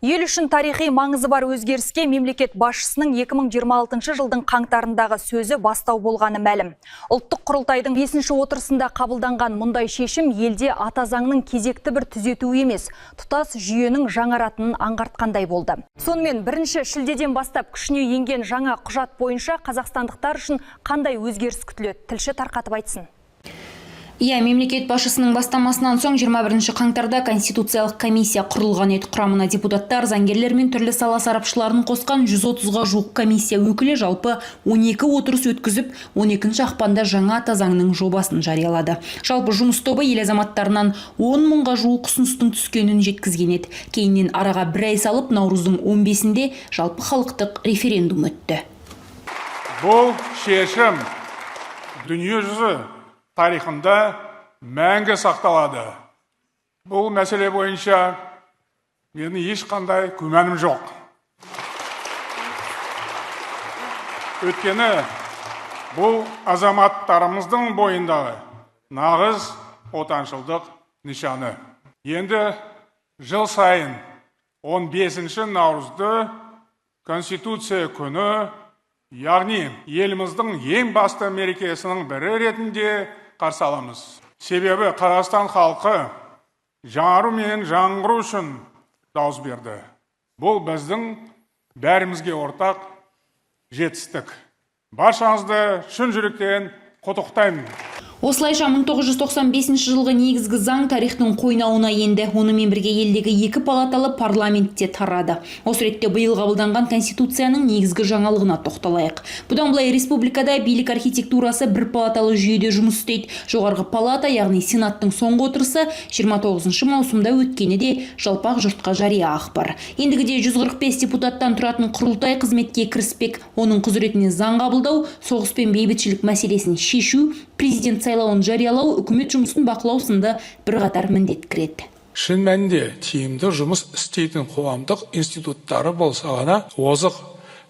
Ел үшін тарихи маңызы бар өзгеріске мемлекет басшысының 2026 жылдың қаңтарындағы сөзі бастау болғаны мәлім. Ұлттық құрылтайдың 5-ші отырысында қабылданған мұндай шешім елде ата заңның кезекті бір түзетуі емес, тұтас жүйенің жаңаратынын аңғартқандай болды. Сонымен, 1 шілдеден бастап күшіне енген жаңа құжат бойынша қазақстандықтар үшін қандай өзгеріс күтіледі? Тілші тарқатып айтсын. Иә, мемлекет басшысының бастамасынан соң 21 қаңтарда Конституциялық комиссия құрылған еді. Құрамына депутаттар, заңгерлер мен түрлі сала сарапшыларын қосқан 130-ға жуық комиссия өкілі жалпы 12 отырыс өткізіп, 12 ақпанда жаңа ата заңның жобасын жариялады. Жалпы жұмыс тобы ел азаматтарынан 10 мыңға жуық ұсыныстың түскенін жеткізген еді. Кейіннен араға бір ай салып, наурыздың 15-інде жалпы халықтық референдум өтті. Бұл шешім дүниежүзі тарихында мәңгі сақталады. Бұл мәселе бойынша менің ешқандай күмәнім жоқ. Өйткені бұл азаматтарымыздың бойындағы нағыз отаншылдық нышаны. Енді жыл сайын 15 наурызды Конституция күні, яғни еліміздің ең басты мерекесінің бірі ретінде қарсы аламыз. Себебі Қазақстан халқы жаңару мен жаңғыру үшін дауыс берді. Бұл біздің бәрімізге ортақ жетістік. Баршаңызды шын жүректен құттықтаймын. Осылайша, 1995 жылғы негізгі заң тарихтың қойнауына енді. Онымен бірге елдегі екі палаталы парламент те тарады. Осы ретте биыл қабылданған Конституцияның негізгі жаңалығына тоқталайық. Бұдан былай республикада билік архитектурасы бір палаталы жүйеде жұмыс істейді. Жоғарғы палата, яғни Сенаттың соңғы отырысы 29 маусымда өткені де жалпақ жұртқа жария ақпар. Ендігіде 145 депутаттан тұратын құрылтай қызметке кіріспек. Оның құзыретіне заң қабылдау, соғыс пен бейбітшілік мәселесін шешу, президент сайлауын жариялау, үкімет жұмысын бақылау сынды бірқатар міндет кіреді. Шын мәнінде тиімді жұмыс істейтін қоғамдық институттары болса ғана озық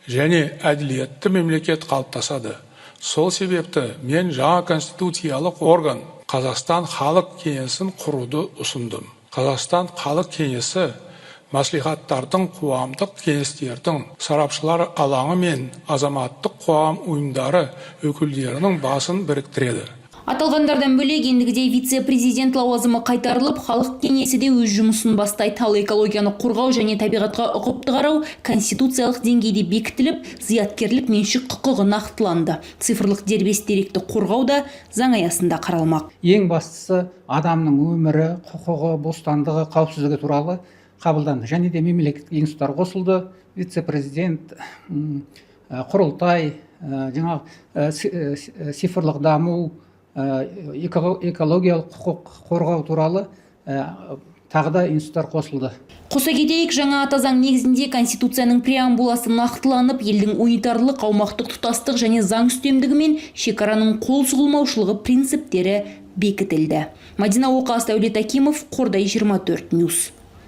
және әділетті мемлекет қалыптасады. Сол себепті мен жаңа конституциялық орган, Қазақстан Халық Кеңесін құруды ұсындым. Қазақстан Халық Кеңесі мәслихаттардың, қоғамдық кеңестердің, сарапшылар алаңы мен азаматтық қоғам ұйымдары өкілдерінің басын біріктіреді. Аталғандардан бөлек, ендігіде вице-президент лауазымы қайтарылып, Халық кеңесі де өз жұмысын бастайды. Ал экологияны қорғау және табиғатқа ұқыпты қарау конституциялық деңгейде бекітіліп, зияткерлік меншік құқығы нақтыланды. Цифрлық дербес деректі қорғау да заң аясында қаралмақ. Ең бастысы, адамның өмірі, құқығы, бостандығы, қауіпсіздігі туралы қабылданды және де мемлекеттік институттар қосылды: вице-президент, құрылтай, жаңағы цифрлық даму, экологиялық құқық қорғау туралы тағы да институттар қосылды. Қоса кетейік, жаңа ата заң негізінде Конституцияның преамбуласы нақтыланып, елдің унитарлық, аумақтық тұтастық және заң үстемдігі мен шекараның қол сұғылмаушылығы принциптері бекітілді. Мадина Оқас, Дәулет Акимов, Қордай 24 Ньюс.